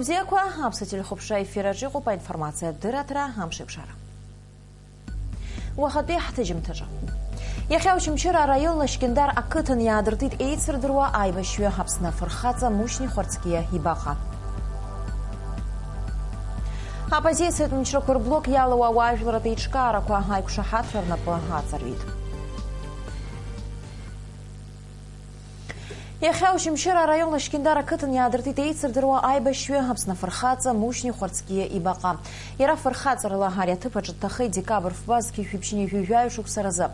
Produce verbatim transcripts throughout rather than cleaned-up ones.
Бзиақәа, аԥсуа телехәаԥшра ефираҿ иҟоуп аинформациатә дырраҭара Амшеиқәшара. Уахатәи ҳҭыжьымҭаҿы. Иахьа Очамчыра араион Лашькьындар ақыҭан иаадыртит еицырдыруа аибашьҩы Аԥсны афырхаҵа Мушьни Хәарцкиа ибаҟа. Аоппозициатә мчрақәа рблок иалоу ауаажәларратә еиҿкаарақәа аиқәшаҳаҭра рнапы аҵарҩит. Иахьа Очамчыра араион Лашькьындар ақыҭан иаадыртит еицырдыруа аибашьҩы Аԥсны афырхаҵа Мушьни Хәарцкиа ибаҟа. Иара фырхаҵарала ари аҭыԥ аҿы дҭахеит декабр фба зқьи жәшәи ԥшьынҩажәи жәаҩа шықәса рзы.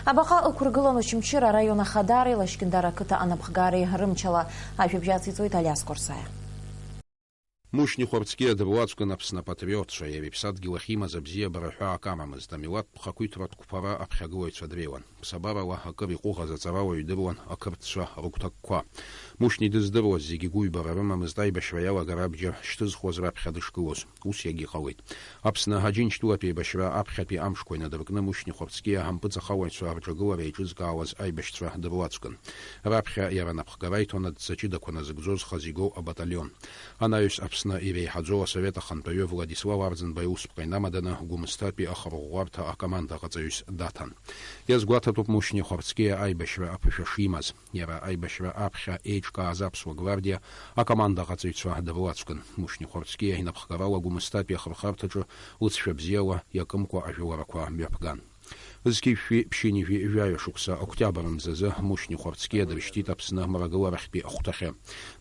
Абаҟа ықәыргылан Очамчыра араион ахадареи Лашькьындар ақыҭа анапхгареи рымчала. Ажәабжь ациҵоит Алиас Қәарсаиа. Мушьни Хәарцкиа дыруаӡәкын Аԥсны апатриотцәа, иара иԥсадгьыл ахьимаз абзиабара ҳәаак амамызт, амилаҭтә хақәиҭратә қәԥара аԥхьагылаҩцәа дреиуан. Ԥсабарала акыр иҟәыӷаз аҵарауаҩ идыруан ақырҭцәа рыгәҭакқәа. Мушьни дыздыруаз зегьы гәыҩбара рымамызт аибашьра иалагара абџьар шьҭызхуаз раԥхьа дышгылоз. Ус иагьыҟалеит. Аԥсны Аџьынџьтәылатә еибашьра аԥхьатәи амшқәа инадыркны Мушьни Хәарцкиа ампыҵахауаҩцәа рҿагылара еиҿызкаауаз аибашьцәа дыруаӡәкын. Раԥхьа иара анапхгара иҭон адҵа ҷыдақәа назыгӡоз хазы игоу абаталион. Анаҩс Аԥсны иреиҳаӡоу асовет ахантәаҩы Владислав Арӡынба иусԥҟа инамаданы Гәымсҭатәи ахырӷәӷәарҭа акомандаҟаҵаҩыс даҭан. Иазгәаҭатәуп Мушьни Хәарцкиа аибашьра аԥышәа шимаз. Иара аибашьра аԥхьа еиҿкааз Аԥсуа гвардиа акомандаҟаҵаҩцәа дыруаӡәкын. Мушьни Хәарцкиа инапхгарала Гәымсҭатәи ахырхарҭаҿы лыҵшәа бзиала иакымкәа ажәыларақәа мҩаԥган. Зқьи жәшәи ԥшьынҩажәи жәаҩа шықәса октиабр мзазы Мушьни Хәарцкиа дыршьҭит Аԥсны мрагыларахьтәи ахәҭахьы.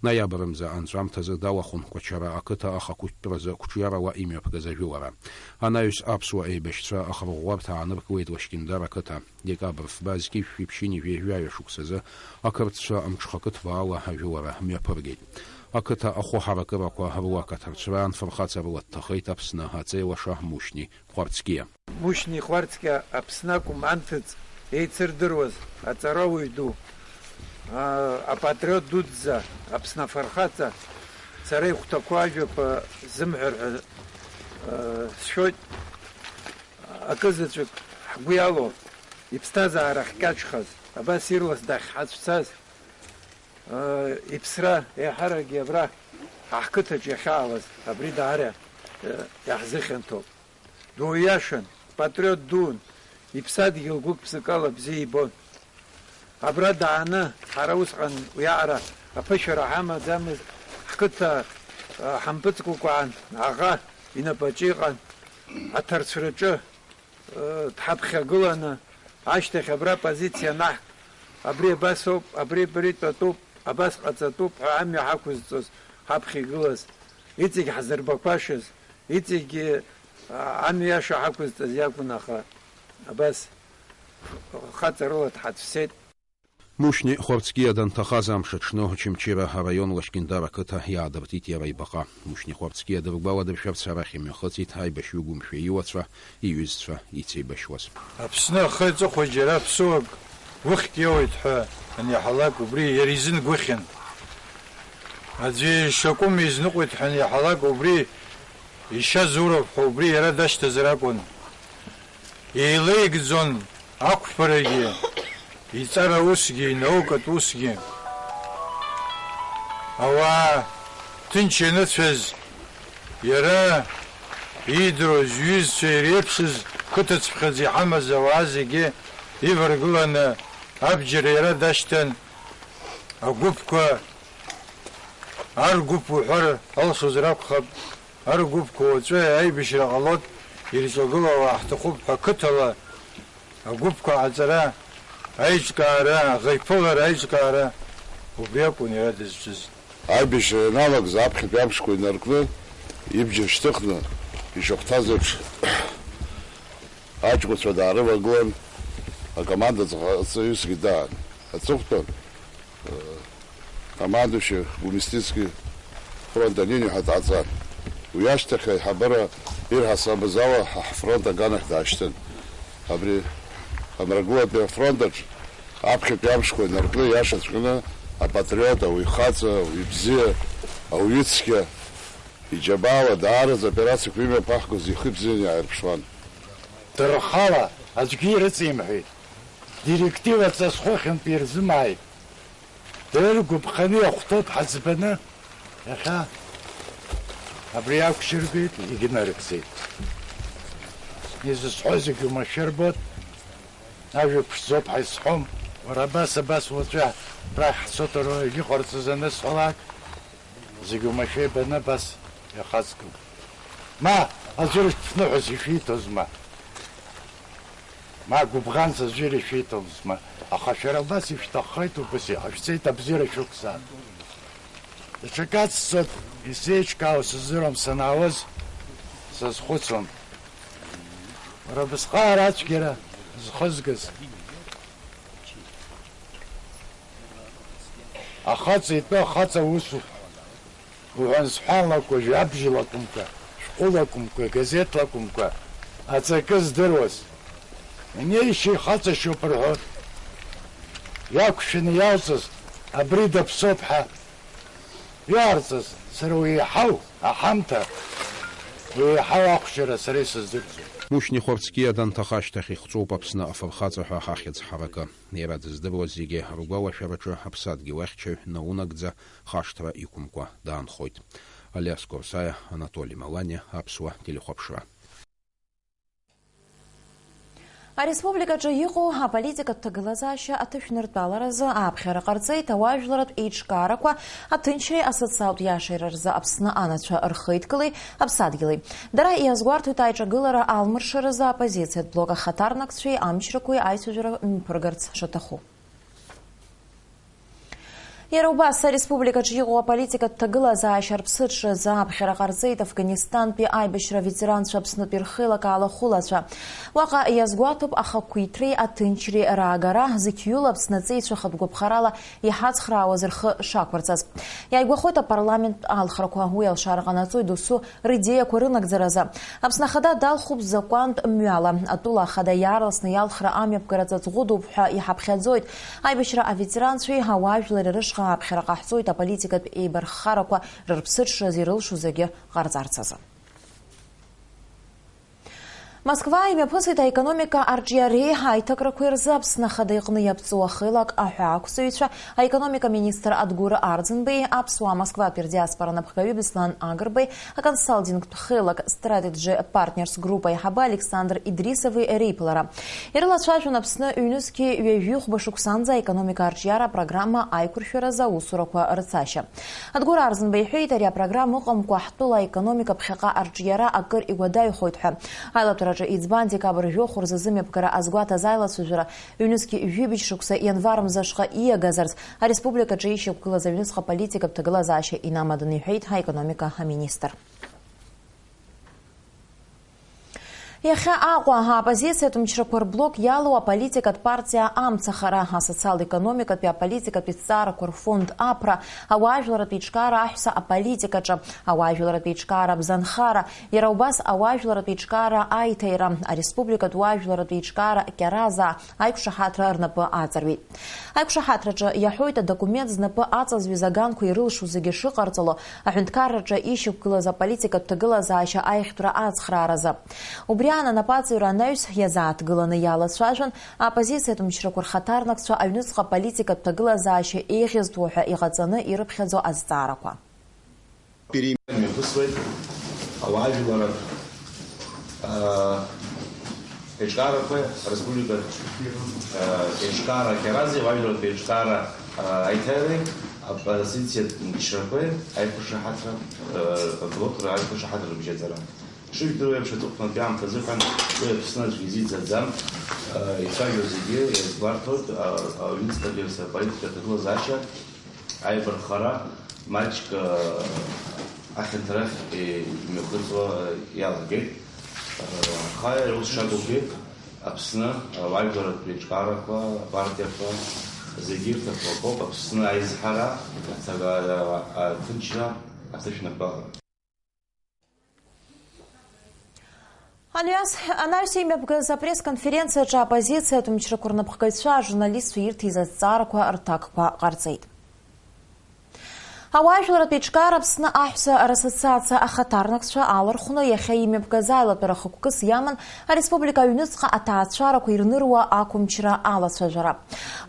Ноиабр мза анҵәамҭазы далахәын Кәачара ақыҭа ахақәиҭтәразы қәҿиарала имҩаԥгаз ажәылара. Анаҩс аԥсуа еибашьцәа ахырӷәӷәарҭа ааныркылеит Лашькьындар ақыҭа. Декабр фба зқьи жәшәи ԥшьынҩажәи жәаҩа шықәсазы ақырҭцәа мҽхакы ҭбаала ажәылара мҩаԥыргеит. Ақыҭа ахәыҳаракырақәа руак аҭарцәраан фырхаҵарыла дҭахеит Аԥсны аҵеилаша Мушьни Хәарцкиа. Мушьни Хәарцкиа Аԥсны акәым анҭыҵ еицырдыруаз аҵарауаҩ ду, а, апатриот дуӡӡа, Аԥсны афырхаҵа, сара ихәҭақәоу ажәақәа зымҳәар ҳәа, а, сшәоит. Акызаҵәык ҳгәы иалоу, иԥсҭазаара ахькьаҿхаз, абас ирлас дахьҳацәцаз, ыы, иԥсра еиҳаракгьы абра ҳқыҭаҿ иахьаауаз, абри даара, ыы, иаҳзыхьанҭоуп. Дуиашан, патриот дуун, иԥсадгьыл гәык-ԥсыкала бзиа ибон. Абра дааны, ҳара усҟан уиаҟара аԥышәара ҳамаӡамызт, ҳқыҭа, ы, ҳампыҵкәакәаан, аӷа инапаҿы иҟан, аҭарцәраҿы, ы, дҳаԥхьагыланы, ашьҭахь абра позициа анаҳк, абри абас ауп, абри абри тәатәуп, абас ҟаҵатәуп ҳәа амҩа ҳақәызҵоз ҳаԥхьа игылаз, иҵегь ҳзырбақәашаз, иҵегьгьы, а, амҩа иаша ҳақәызҵаз иакәын, аха абас хаҵарыла дҳацәцеит. Мушьни Хәарцкиа данҭахаз амш аҽны Очамчыра араион Лашькьындар ақыҭа иаадыртит иара ибаҟа. Мушьни Хәарцкиа дыргәаладыршәарц арахь имҩахыҵит аибашьҩы Гәымшәа иуацәа, иҩызцәа ицеибашьуаз. Аԥсны ахы аҵыхәа џьара ԥсуак гәыхьк иоуеит ҳәа аниаҳалак, убри иара изын гәыхьын. Аӡәы ишакәым изныҟәеит ҳәа аниаҳалак, убри ишьа зуроуп ҳәа убри иара дашьҭазар акәын. Еилеигӡон ақәԥарагьы, иҵара усгьы, инаукатә усгьы. Ауаа ҭынч ианыцәаз, иара иидыруаз иҩызцәа иреиԥшыз қыҭацәхьаӡа иҳамаз ауаа зегьы иваргыланы абџьар иара дашьҭан, агәыԥқәа, ар гәыԥ уҳәар алшозар акәхап, ар гәыԥқәа уаҵәы аибашьра ҟалоит, ирҿагылауа ҳҭахуп ҳәа қыҭала агәыԥқәа аҟаҵара, аиҿкаара, аӷеиԥылара, аиҿкаара, убри акәын иара дызҿыз. Аибашьра ианалагӡа аԥхьатәи амшқәа инаркны, ибџьар шьҭыхны, ишахәҭаз еиԥш, аҷкәынцәа даарывагылан, акоманда ҵаҟа-, ҵаҩысгьы даан. Аҵыхәтәан, командующий Гумистинский фронт алиниа ҳәа дҟаҵан. Уи ашьҭахь аиҳабыра ирҳасабыз ала ҳа ҳфронт аганахь даашьҭын. Абри амрагылатәи афронт аҿ аԥхьатәи амшқәа инаркны иашаҵәҟьаны апатриот, ауаҩ хаҵа, ауаҩ бзиа, ауаҩы цқьа, иџьабаала даараӡа аоперациақәа имҩаԥаҳгоз ихы ибзианы иааирԥшуан. Дырхала аӡәгьы ирыҵимҳәеит. Директиваҵас хыхьынтә ирзымааит. Дыргәаԥханы иахәҭоуп ҳаӡбаны, иахьа Абри ақәшьыргеит, егьынарыгӡеит. Изысҳәо зегьы умашәырбот, ажәа ԥшӡоуп ҳәа исҳәом. Уара абас, абас уаҵәы абрахь ҳцоит, уара иҟарҵаз анысҳәалак, зегьы умашәа ибаны абас иахаҵгыл. Ма, аӡәыр шәныҳәас ишәиҭозма? Ма гәыбӷанс аӡәыр ишәиҭозма? Аха шәара убас ишәҭаххеит, убас иҟашәҵеит, абзиара шәықәзаап. Даҽакы ацҵоит, исзеиҿкаауа сыздыруам санаауаз, сазхәыцуан. Уара убасҟаара ацәгьара зхызгаз. Ахаҵа итәы ахаҵа усуп. Уҳәан-сҳәанлакәа, жәабжьлакәымкәа, шәҟәылакәымкәа, газеҭлакәымкәа, аҵакы здыруаз. Инеишьа ихаҵашьоуп рҳәоит. Иақәшәаны иалҵыз, абри даԥсоуп ҳәа иаарҵаз, сара уи иаҳау, аҳамҭа, уи иаҳау ахәшьара сара исыздырӡом. Мушьни Хәарцкиа данҭаха ашьҭахь ихҵоуп Аԥсны афырхаҵа ҳәа ахьӡ ҳаракы. Иара дыздыруаз зегьы ргәалашәараҿы аԥсадгьыл ахьчаҩ наунагӡа хашҭра иқәымкәа даанхоит. Алиас Корсаиа, Анатоли Маланиа, Аԥсуа телехәаԥшра. Ареспубликаҿы иҟоу аполитикатә ҭагылазаашьа аҭышәныртәаларазы ааԥхьара ҟарҵеит, ауаажәларратә еиҿкаарақәа аҭынчреи асоциалтә иашеи рзы Аԥсны анацәа рхеидкылеи аԥсадгьыли. Дара иазгәарҭоит аиҿагылара алмыршаразы аоппозициатә блок ахаҭарнакцәеи амчрақәеи аицәажәара мҩаԥыргарц шаҭаху. Иара убас, ареспубликаҿы иҟоу аполитикатә ҭагылазаашьа рԥсыҽразы ааԥхьара ҟарҵеит Афганистантәи аибашьра аветеранцәа Аԥснытәи рхеилак алахәылацәа. Уаҟа иазгәаҭоуп ахақәиҭреи аҭынчреи раагара, зқьҩыла Аԥсны аҵеицәа хатә гәаԥхарала иҳацхраауаз рхы шақәырҵаз. Иааигәахоит апарламент алхрақәа, уи алшара ҟанаҵоит досу ридеиақәа рынагӡаразы. Аԥсны Ахада далхуп закәантә мҩала. Атәыла Ахада иаарласны иалхра амҩаԥгара ҵаҵӷәыдоуп ҳәа иҳаԥхьаӡоит. Аибашьра аветеранцәеи ауаажәлари рышҟа ааԥхьара ҟаҳҵоит аполитикатә еибарххарақәа рырԥсыҽраз ирылшо зегьы ҟарҵарц азы. Москва имҩаԥысит аекономика арҿиареи аиҭакрақәеи рзы Аԥсны Ахада иҟны иаԥҵоу ахеилак аҳәаақәҵаҩцәа, аекономика министр Адгәыр Арӡынбеи, аԥсуаа Москватәи рдиаспора напхгаҩы Беслан Агрбеи, аконсалтингтә хеилак Strategy Partners Group аиҳабы Александр Идрисови реиԥылара. Ирылацәажәон Аԥсны ҩнызқьи ҩажәи хәба шықәсанӡа аекономика арҿиара апрограмма аиқәыршәаразы аусурақәа рцашьа. Адгәыр Арзынба иҳәеит, ари апрограмма ыҟамкәа ҳтәыла аекономика ԥхьаҟа арҿиара акыр игәадаҩхоит ҳәа. Аилатәараҿы иӡбан, декабрь жәохә рзы зымҩаԥгара азгәаҭаз аилацәажәара ҩнызқь жәибжь шықәса ианвар мза ашҟа ииагазарц, ареспубликаҿы ишьақәгылаз аҩныҵҟа политикатә ҭагылазаашьа инамаданы, иҳәеит аекономика аминистр. Иахьа Аҟәа аоппозициатә мчрақәа рблок иалоу аполитикатә партиа Амцахара асоциал-економикатәи аполитикатәи зҵаарақәа рфонд Аԥра, ауаажәларратә еиҿкаара аҳәса аполитикаҿы, ауаажәларратә еиҿкаара абзанхара, иара убас ауаажәларратә еиҿкаара аиҭаира, ареспубликатә уаажәларратә еиҿкаара Кьаразаа аиқәшаҳаҭра рнапы аҵарҩит. Аиқәшаҳаҭраҿы иаҳәоит, адокумент знапы аҵазҩыз аганқәа ирылшо зегьы шыҟарҵало, аҳәынҭқарраҿы ишьақәгылаз аполитикатә ҭагылазаашьа аиӷьтәра ацхрааразы. Убри аан анапаҵаҩра анаҩс иазааҭгыланы иалацәажәон аоппозициатә мчрақәа рхаҭарнакцәа аҩныҵҟа аполитикатә ҭагылазаашьа еиӷьызтәуа ҳәа иҟаҵаны ирыԥхьаӡо азҵаарақәа. Перемен мҩаԥысуеит ауаажәларратә, аа, еиҿкаарақәеи, ареспубликатә, аа, еиҿкаара Кьарази, ауаажәларратә еиҿкаара, аа, аиҭареи, аоппозициатә мчрақәеи, аиқәшаҳаҭра, аа, аблок аиқәшаҳаҭра рыбжьаӡара. Шыжәдыруа еиԥш, аҵыхәтәантәи аамҭазыҳәан уи Аԥсны аӡәгьы изиӡаӡам, аа, ицәажәо зегьы иазгәарҭоит, аа, аҩныҵҟатәи аполитикатә ҭагылазаашьа аибарххара маҷк, э, ахьанҭарахь, э, имҩахыҵуа, э, иалагеит. Э, аха ус шакәугьы, Аԥсны ауаажәларратә еиҿкаарақәа, апартиақәа зегьы ирҭаху акоуп Аԥсны аизҳара, аҭага-, а-, аҭынчра аҭышәнапала. Анаҩс, анаҩс имҩаԥгаз апресс-конференциаҿы аоппозициатә мчрақәа рнапхгаҩцәа ажурналистцәа ирҭиз азҵаарақәа рҭакқәа ҟарҵеит. Ауаажәларратә еиҿкаара Аԥсны аҳәса рассоциациа ахаҭарнакцәа алархәны иахьа имҩаԥгаз аилатәара хықәкыс иаман ареспублика аҩныҵҟа аҭаацәарақәа ирныруа ақәымчра алацәажәара.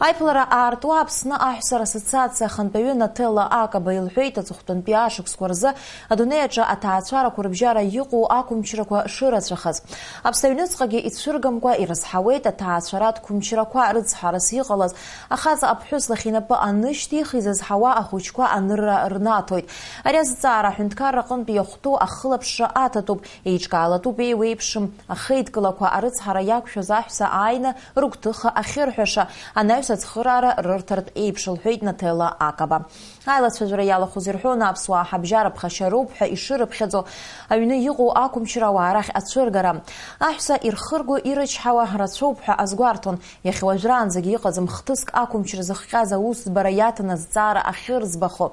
Аиԥылара аартуа Аԥсны аҳәса рассоциациа ахантәаҩы Наҭелла Акаба илҳәеит, аҵыхәтәантәи ашықәсқәа рзы адунеи аҿы аҭаацәарақәа рыбжьара иҟоу ақәымчрақәа шырацәахаз. Аԥсны аҩныҵҟагьы ицәыргамкәа ирызҳауеит аҭаацәаратә қәымчрақәа рыцҳарас иҟалаз, ахаҵа аԥҳәыс лахь инапы анышьҭих, изызҳауа ахәыҷқәа анырра рнаҭоит. Ари азҵаара аҳәынҭқарра аҟынтә иахәҭоу ахылаԥшра аҭатәуп, еиҿкаалатәуп еиуеиԥшым ахеидкылақәа арыцҳара иақәшәаз аҳәса ааины рыгәҭыха ахьырҳәаша, анаҩс ацхыраара рырҭартә еиԥш, лҳәеит Наҭелла Акаба. Аилацәажәара иалахәыз ирҳәон, аԥсуаа ҳабжьара ԥхашьароуп ҳәа ишырыԥхьаӡо, аҩны иҟоу ақәымчра ауаа рахь ацәыргара. Аҳәса ирхырго ирычҳауа рацәоуп ҳәа азгәарҭон, иахьа уажәраанӡагьы иҟаӡам хҭыск ақәымчра зыхҟьаз аусӡбара иаҭаны азҵаара ахьырӡбахо.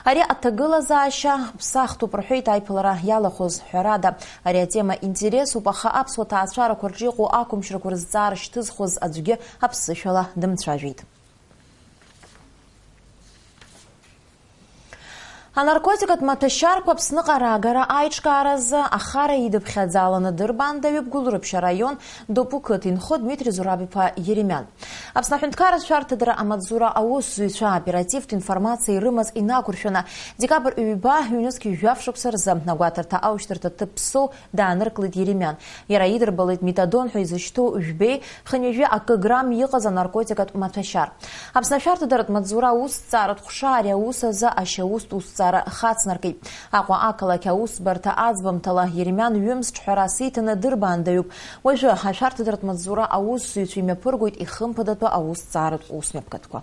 Ари аҭагылазаашьа ԥсахтәуп рҳәеит аиԥылара иалахәыз, ҳәарада, ари атема интересуп, аха аԥсуа ҭаацәарақәа рҿы иҟоу ақәымчрақәа рызҵаара шьҭызхуаз аӡәгьы аԥсышәала дымцәажәеит. Анаркотикатә маҭәашьарқәа Аԥсныҟа раагара аиҿкааразы ахара идыԥхьаӡаланы дырбаандаҩуп Гәылрыԥшь араион Допу қыҭа инхо Дмитри Зураб-иԥа Еремиан. Аԥсны аҳәынҭқарратә шәарҭадара амаҵзура аусзуҩцәа аоперативтә информациа ирымаз инақәыршәаны, декабрь ҩба, ҩнызқь жәаф шықәса рзы агәаҭарҭа аушьҭырҭа ҭыԥ ԥсоу дааныркылеит Еремиан. Иара идырбалеит метадон ҳәа изышьҭоу жәбеи хынҩажәи акы грамм иҟаз анаркотикатә маҭәашьар. Аԥсны ашәарҭадаратә маҵзура аусҭҵааратә ҟәша ари аус азы ашьаустә усҭҵаара хацнаркит. Аҟәа ақалақь аусбарҭа аӡбамҭала Еремиан ҩымз ҿҳәарас иҭаны дырбаандаҩуп. Уажәы ашәарҭадаратә маҵзура аусзуҩцәа имҩаԥыргоит ихымԥадатәу аусҭҵааратә усмҩаԥгатәқәа.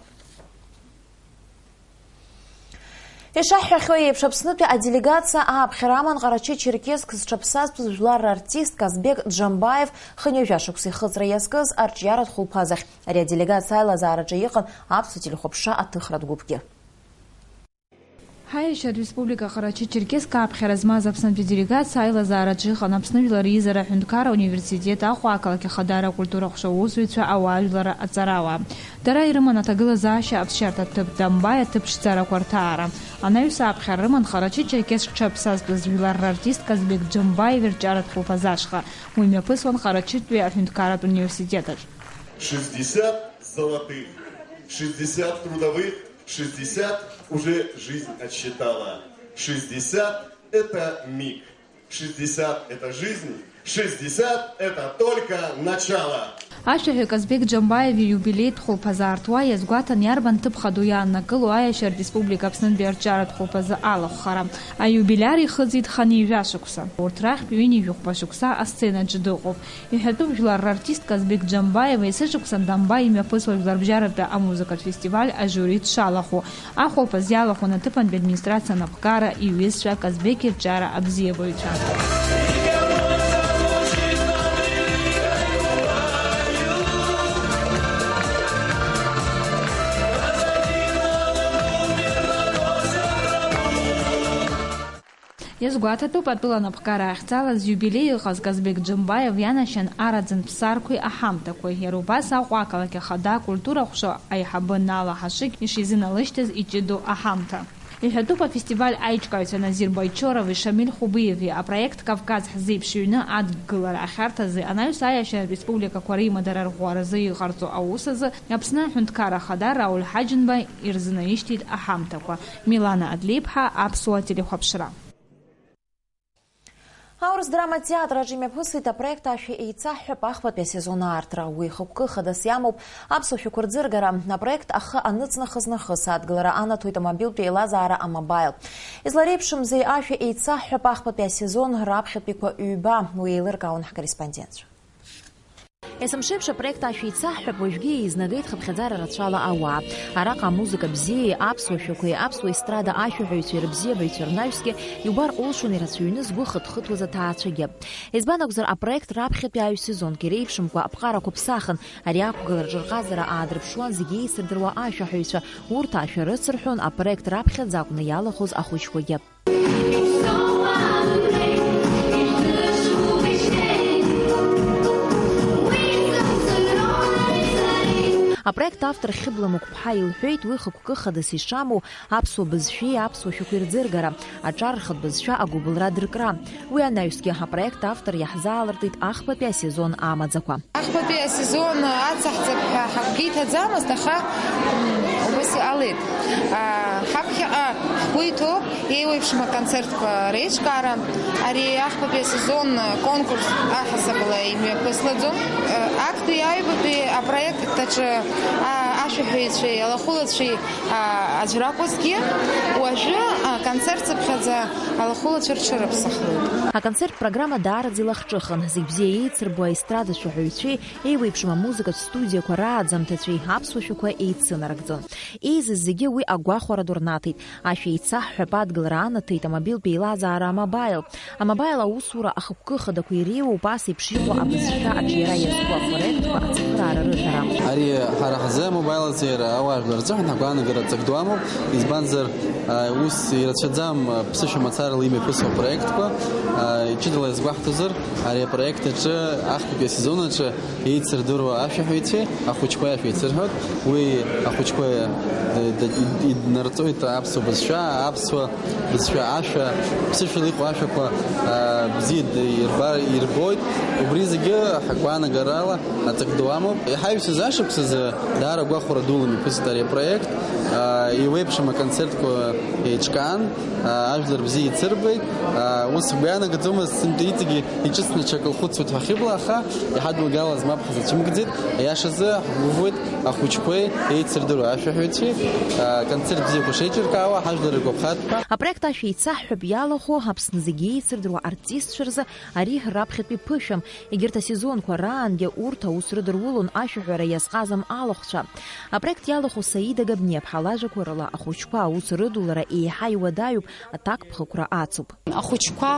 Ишаҳҳәахьоу еиԥш, Аԥснытәи аделегациа ааԥхьара аман Ҟарачы-Черкесск зҽаԥсазтәыз жәлар рартист Казбек Џамбаев хынҩажәа шықәса ихыҵра иазкыз арҿиаратә хәылԥазахь. Ари аделегациа аилазаараҿы иҟан аԥсуа телехәаԥшра аҭыхратә гәыԥгьы. Ҳаиашьа Республика Ҟарачы-Черкесск ааԥхьара змаз Аԥснытәи делегациа аилазаараҿы иҟан Аԥсны Жәлар Реизара Аҳәынҭқарра Университет, Аҟәа ақалақь Ахадара акультура ҟәша аусзуҩцәа, ауаажәларра аҵарауаа. Дара ирыман аҭагылазаашьа аԥсшьарҭа ҭыԥ Дамбаи аҭыԥ ԥшӡарақәа рҭаара. Анаҩс ааԥхьара рыман Ҟарачы-Черкесск зҽаԥсазтәыз жәлар рартист Казбек Џамбаев ирҿиаратә хәылԥазы ашҟа. Уи мҩаԥысуан Ҟарачытәи аҳәынҭқарратә университет аҿы. Шестьдесят золотых, шестьдесят трудовых, шестьдесят уже жизнь отсчитала. Шестьдесят — это миг. Шестьдесят — это жизнь, шестьдесят — это только начало. Ашәаҳәаҩ Казбек Џамбаев ииубилеитә хәылԥазы аартуа иазгәаҭан, иарбан ҭыԥ хаду иааннакыло аиашьа республика Аԥснынтәи арҿиаратә хәылԥазы алахәхара. Аиубилиар ихыҵит хынҩажәа шықәса. Урҭ рахьтә ҩынҩажәи хәба шықәса асценаҿы дыҟоуп. Иҳәатәуп жәлар рартист Казбек Џамбаев есышықәса Дамбаи имҩаԥысуа жәларбжьаратәи амузыкатә фестиваль ажиури дшалахәу. Ахәылԥаз иалахәын аҭыԥантәи администрациа анапхгара иҩызцәа, Казбек ирҿиара абзиабаҩцәа. Иазгәаҭатәуп, атәыла анапхгара ахьӡала зиубилеи ыҟаз Казбек Џамбаев ианашьан араӡын ԥсарқәеи аҳамҭақәеи, иара убас Аҟәа ақалақь ахада акультура ҟәша аиҳабы Нала Ҳашыг ишизыналышьҭыз иҷыдоу аҳамҭа. Иҳәатәуп афестиваль аиҿкааҩцәа Назир Байчорови Шамиль Хубиеви апроект Кавказ ҳзеиԥш ҩны адгылара ахьарҭазы, анаҩс аиашьа республикақәа реимадара рӷәӷәаразы иҟарҵо аус азы Аԥсны аҳәынҭқар ахада Рауль Ҳаџьымба ирзынаишьҭит аҳамҭақәа. Милана Адлеиԥҳа, Аԥсуа телехәаԥшра. Аурыс драма театр аҿы имҩаԥысит апроект Ашәа еицаҳҳәап ахԥатәи асезон аартра. Уи хықәкы хадас иамоуп аԥсуа шәақәа рӡыргара. Апроект ахы аныҵнахыз нахыс адгылара анаҭоит амобилтә еилазаара амобаил. Излареиԥшымзеи Ашәа еицаҳҳәап ахԥатәи асезон раԥхьатәиқәа ҩба? Уи еилыркаауан ҳкорреспондентцәа. Есымшеиԥш апроект Ашәа еицаҳҳәап уажәгьы еизнагеит хыԥхьаӡара рацәала ауаа. Араҟа амузыка бзиеи, аԥсуа шәақәеи, аԥсуа естрада ашәаҳәаҩцәеи рыбзиабаҩцәа рнаҩсгьы иубар улшон ирацәаҩны згәы хыҭхыҭуаз аҭаацәагьы. Избан акәзар, апроект раԥхьатәи аҩ сезонк иреиԥшымкәа аԥҟарақәа ԥсахын. Ари ақәгылараҿы рҟазара аадырԥшуан зегьы еицырдыруа ашәаҳәаҩцәа, урҭ ашәа рыцырҳәон апроект раԥхьаӡа акәны иалахәыз ахәыҷқәагьы. Апроект автор Хьыбла Мықәԥҳа илҳәеит уи хықәкы хадас ишамоу аԥсуа бызшәеи аԥсуа шәақәеи рӡыргара, аҿар рхатә бызшәа агәыбылра адыркра. Уи анаҩсгьы апроект автор иаҳзаалыртит ахԥатәи асезон амаӡақәа. Ахԥатәи асезон ацаҳҵап ҳәа ҳагәгьы иҭаӡамызт, аха, м, убас иҟалеит. А, ҳаԥхьаҟа ҳгәы иҭоуп еиуеиԥшым аконцертқәа реиҿкаара. Ари ахԥатәи асезон конкурс аҳасабала имҩаԥыслаӡом. Актәи аҩбатәи апроект аҿы, а, ашәаҳәаҩцәеи алахәылацәеи, а, аӡә ракәызҭгьы, уажәы, а, аконцерт цыԥхьаӡа алахәылацәа рҽырыԥсахлоит. Аконцерт программа даараӡа илахҿыхын, зегь бзиа еицырбо аестрада шәаҳәаҩцәеи еиуеиԥшым амузыкатә студиақәа рааӡамҭацәеи аԥсуа шәақәа еицынарыгӡон. Еизаз зегьы уи агәахәара ду рнаҭеит. Ашәа еицаҳҳәап адгылара анаҭеит амобилтә еилазаара А-Мобаил. А-Мобаил аусура ахықәкы хадақәа иреиуоуп ас еиԥш иҟоу абызшәа аҿиара иазку апроектқәа ацхыраара рыҭара. Ари ҳара ҳзы, А-Мобаил аҵеира ауаажәлар рзыҳәан ҳгәаанагара ҵак ду амоуп, избанзар, а, ус ирацәаӡам, а, ԥсышәа мацарала имҩаԥысуа апроектқәа, а, ҷыдала иазгәаҳҭозар, ари апроект аҿы ахԥатәи асезон аҿы еицырдыруа ашәаҳәаҩцәеи ахәыҷқәеи ашәа еицырҳәоит. Уи ахәыҷқәа, э, д-, ид-, иднарҵоит аԥсуа бызшәа, аԥсуа бызшәа ашәа, ԥсышәала иҟоу ашәақәа, а, бзиа д-, ирба-, ирбоит. Убри зегьы ҳгәаанагарала аҵак ду амоуп. Иҳаҩсыз ашықәс азы даара гәахәара дула имҩаԥысит ари апроект. А, еиуеиԥшым аконцертқәа еиҿкаан, а, ажәлар бзиа еицырбеит. А, ус сгәы иаанагаӡомызт сынтәа иҵегьы иҿыцны ҽак лхәыцуеит ҳәа Хьыбла, аха иҳадылгалаз мап ҳзацәымгӡеит. Аиашазы, ҳгәыӷуеит ахәыҷқәеи еицырдыруа ашәаҳәаҩцәеи, а, концерт бзиақәа шеиҿыркаауа, ҳажәлар иргәаԥхатәқәа. Апроект ашәа еицаҳҳәап иалахәу Аԥсны зегьы еицырдыруа артистцәа рзы ари раԥхьатәи ԥышәам. Егьырҭ асезонқәа раангьы урҭ аус рыдырулон ашәаҳәара иазҟазам алахәцәа. Апроект иалахәу Саида Габниаԥҳа лажәақәа рыла, ахәыҷқәа аус рыдулара еиҳа иуадаҩуп, аҭакԥхықәра ацуп. Ахәыҷқәа,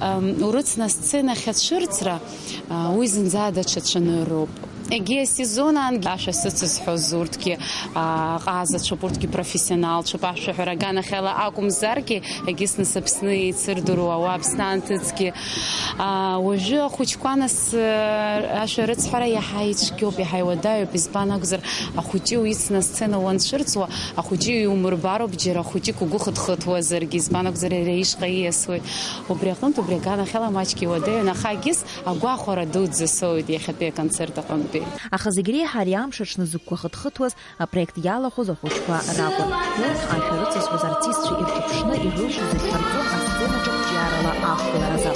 ам, урыцны асценахь ацәырҵра, а, уи зынӡа даҽа цәанырроуп. Егьи асезон аангьы ашәа сыцызҳәоз урҭгьы, а, ҟазацәоуп, урҭгьы профессионалцәоуп, ашәаҳәара аганахьала акәымзаргьы, егьыс нас Аԥсны еицырдыруа ауаа, Аԥсны анҭыҵгьы. А, уажәы ахәыҷқәа нас, а, ашәа рыцҳара иаҳа ицәгьоуп, иаҳа иуадаҩуп, избан акәзар, ахәыҷы уицны асцена уанцәырҵуа, ахәыҷы иумырбароуп, џьара хәыҷык угәы хыҭхыҭуазаргьы, избан акәзар, иара ишҟа ииасуеит. Убри аҟынтә, убри аганахьала маҷк иуадаҩын, аха егьыс агәахәара дуӡӡа соуит иахьатәи аконцерт аҟынтәи. Аха зегь реиҳа ари амш аҽны зыгәқәа хыҭхыҭуаз апроект иалахәыз ахәыҷқәа ракәын. Урҭ ашәа рыҵызхуаз артистцәа ирҿыԥшны, ирылшоз ирҳарҵон асценаҿы қәҿиарала ақәгыларазы.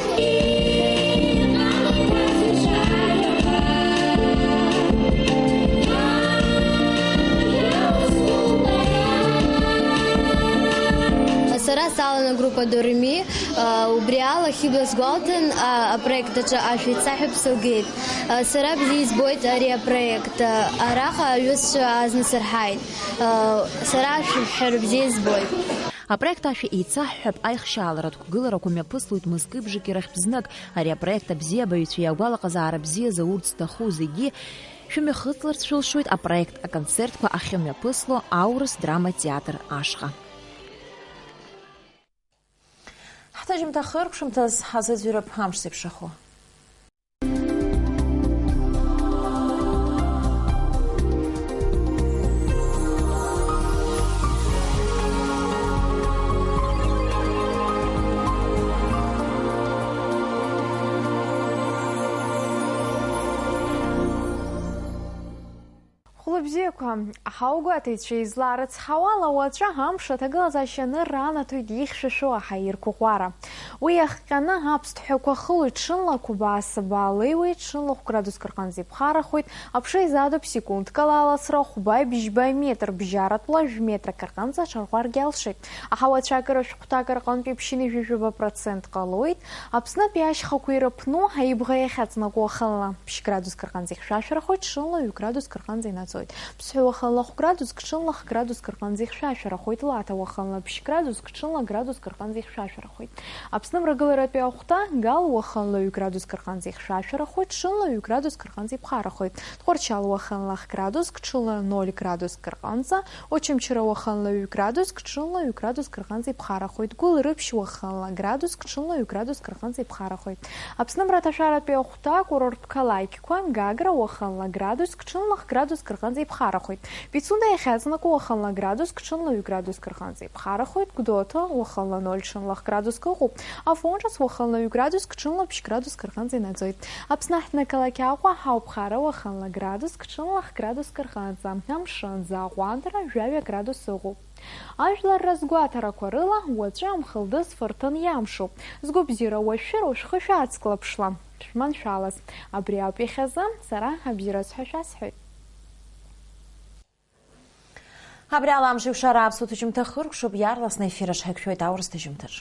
Сара салан агруппа До Ре Ми, а, убри ала Хьыбла сгәалҭан, а, апроект аҿы ашәа еицаҳҳәап сылгеит. А, сара бзиа избоит ари апроект. А, араҟа аҩызцәа азна сырҳаит. А, сара ашәаҳәара бзиа избоит. Апроект ашәа еицаҳҳәап аихшьааларатә қәгыларақәа мҩаԥыслоит мызкы-бжаки рахьтә знык. Ари апроект абзиабаҩцәа иагәалаҟазаара бзиа заурц зҭаху зегьы шәымҩахыҵларц шәылшоит апроект аконцертқәа ахьымҩаԥысло Аурыс драма театр ашҟа. Ҳҭыжьымҭа хыркәшамҭаз ҳазыӡырҩып амш зеиԥшрахо. Хәлыбзиақәа, ҳаугәаҭаҩцәа излаарыцҳауала, уаҵәы амш аҭагылазаашьа анырра анаҭоит ихьшәашәо аҳаирқәа ҟәара. Уи иахҟьаны аԥсҭҳәақәа хылоит ҽынла қәабаа-сабаа леиуеит, ҽынла хә градуск рҟынӡа иԥхарахоит, аԥша изаатуп секундк ала аласра хәбаи бжьбаи метр, бжьаратәла жәметрак рҟынӡа аҽарӷәӷәаргьы алшоит. Аҳауа ацәаакыра шәҟәҭак рҟынтәи ԥшьынҩажәи жәаба процент ҟалоит. Аԥснытәи ашьхақәа ирыԥну аибӷа иахьаҵнакуа уахынла ԥшь градуск рҟынӡа ихьшәашәарахоит, ҽынла ҩ градуск рҟынӡа инаӡоит. Ԥсҳәы уахынла хә градуск, ҽынла х градуск рҟынӡа ихьшәашәарахоит, Лаҭа уахынла ԥшь градуск, ҽынла градуск рҟынӡа ихьшәашәарахоит. Аԥсны мрагыларатәи ахәҭа, Гал уахынла ҩ градуск рҟынӡа ихьшәашәарахоит, ҽынла ҩ градуск рҟынӡа иԥхарахоит. Тҟәарчал уахынла х градуск, ҽынла ноль градуск рҟынӡа, Очамчыра уахынла ҩ градуск, ҽынла ҩ градуск рҟынӡа иԥхарахоит. Гәылрыԥшь уахынла градуск, ҽынла ҩ градуск рҟынӡа иԥхарахоит. Аԥсны мраҭашәаратәи ахәҭа, акурорттә қалақьқәа, Гагра уахынла градуск, ҽынла х градуск рҟынӡа Иԥхарахоит. Пицунда иахьаҵанакуа уахынла градуск, ҽынла ҩ градуск рҟынӡа иԥхарахоит. Гәдоуҭа уахынла ноль, ҽынла х градуск ыҟоуп. Афон ҿыц уахынла ҩ градуск, ҽынла ԥшь градуск рҟынӡа инаӡоит. Аԥсны аҳҭнықалақь Аҟәа ҳауԥхара уахынла градуск, ҽынла х градуск рҟынӡа. Амшын аӡы аҟәандара жәаҩа градус ыҟоуп. Ажәлар разгәаҭарақәа рыла, уаҵәы амхылдыз фырҭын иамшуп. Згәабзиара уашәшәыроу шәхы шәацклаԥшла, шәманшәалаз. Абри ауп иахьазы сара абзиараз ҳәа шәасҳәеит. Абри ала амш еиқәшара аԥсуа ҭыжьымҭа хыркәшоуп, иаарласны ефир аҿ ҳаиқәшәоит аурыс ҭыжьымҭаҿ.